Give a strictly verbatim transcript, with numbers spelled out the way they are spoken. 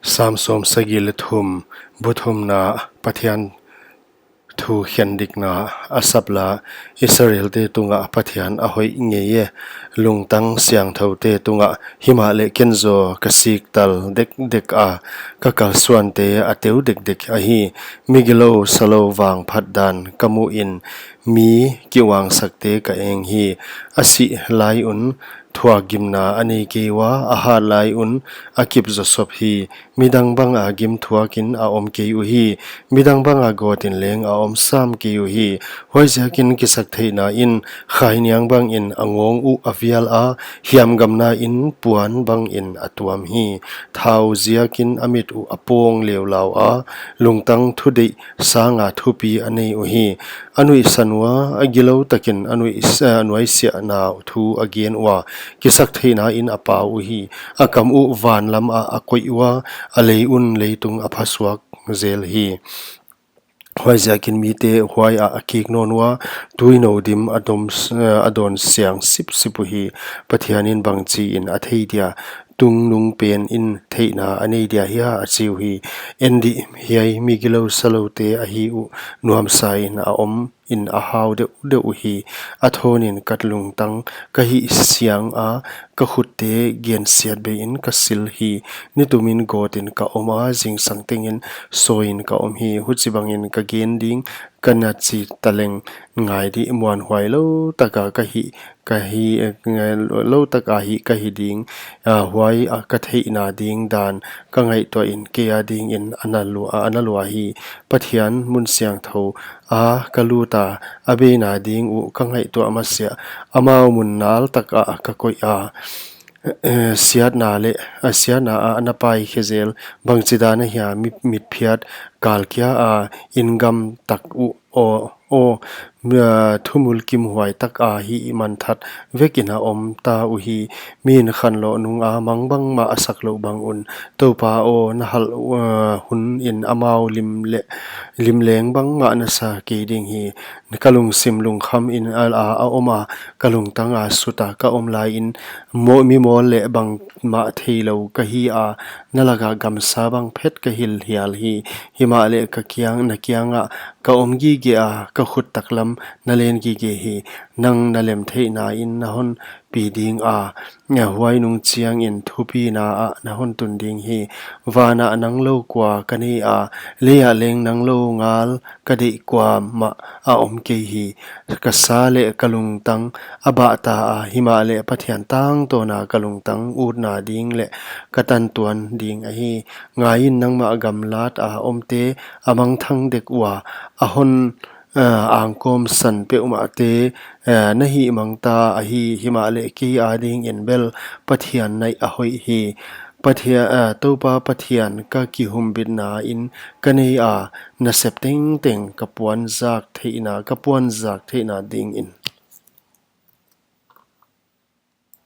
Sam sawmsagih leh thum, bu thumna, Pathian thu khen dikna. Asaph la, Israelte tungah Pathian a hoih ngei e, lungtang siangthoute tungah. Himahleh ken zaw ka siktal dekdek a, ka kalsuante a teu dekdek ahi. Migilou salou vangphat dan ka muhin, mi kiuangsakte ka eng hi. A sih lai un thuakgimna a nei kei ua, a hat lai un a kip zawsop hi. Midang banga gim thuakin a om kei uhi, midang banga gawtin leng a om sam kei uhi. Huaiziakin kisaktheihna in khainiang bangin a ngawng uh a vial a, hiamgamna in puan bangin a tuam hi. Thau ziakin a mit uh a pawng leuleu a, lungtang thudeih sanga thupi a nei uhi. A nuihsan ua, a gilou takin a nuih-, a nuaisiahna thu a gen ua, kisaktheihna in a pau uhi. A kam uh van lamah a koih ua, a lei un leitung a phasuak zel hi. Huaiziakin mite huaiah a kik nawn ua, tuinou dim a dom s-, a dawn siang sipsip uhi. Pathian in bangchiin a thei dia, tungnungpen in theihna a nei dia hia, a chi uhi. En dih, hiai migilou saloute ahi uh, nuamsa in a om in a hau deuhdeuh uhi. A thawnin ka lungtang ka hihsiang a, ka khutte gensiatbeiin ka sil hi. Nitumin gawtin ka om a, zingsang tengin sawiin ka om hi. Huchibangin ka gen ding, ka na chi taleng. Ngai dih, muanhuai lou taka ka hih, ka hi, eh, lou taka hih ka hi ding, ah, huai a ka theihna ding dan ka ngaihtuahin kei adingin a na lua, a na lua hi. Pathian mun siangthou a ka lut a, a beina ding uh ka ngaihtuah masiah, amau mun nal takah ka koih a, eh, siatna leh, a siatna ah a na pai khe zel. Bangchidan ahia mi-, mitphiat kal kia a, inngam tak uh aw, aw, mi-, ah, thumul kimhuai taka hihmanthat vekin a om ta uhi. Mi'n khanlawh nunga mang bangmah a sak louh bang un, Toupa aw, na halh, ah, hunin amau lim leh, limleng bangmah na sa kei ding hi. Ka lungsim lungkhamin a, a, a om a, ka lungtang a sut a ka om laiin, maw, mi mawl leh bangmah theilou ka hi a, na laka gamsa bang phet ka hilh hial hi. Himahleh ka kiang, na kiangah ka om gige a, ka khut taklam na len gige hi. Nang na lemtheihna in na hon pi ding a, huai nung chiangin thupina ah na hon tun ding hi. Vanah nang lou kua ka nei a, leiah leng nang lou ngal ka deih kuamah a om kei hi. Ka sa leh ka lungtang a bah ta a, himahleh Pathian tangtawna ka lungtang utna ding leh ka tantuan ding ahi. Ngaiin, nangmah gamlat a omte a mangthang dek ua, a hon, eh, angkawm san peuhmahte, eh, na hihmang ta ahi. Himahleh kei adingin bel Pathian naih a hoih hi. Pathian, eh, Toupa Pathian ka kihumbitna in ka nei a, nasep tengteng ka puanzak theihna, ka puanzak theihna dingin.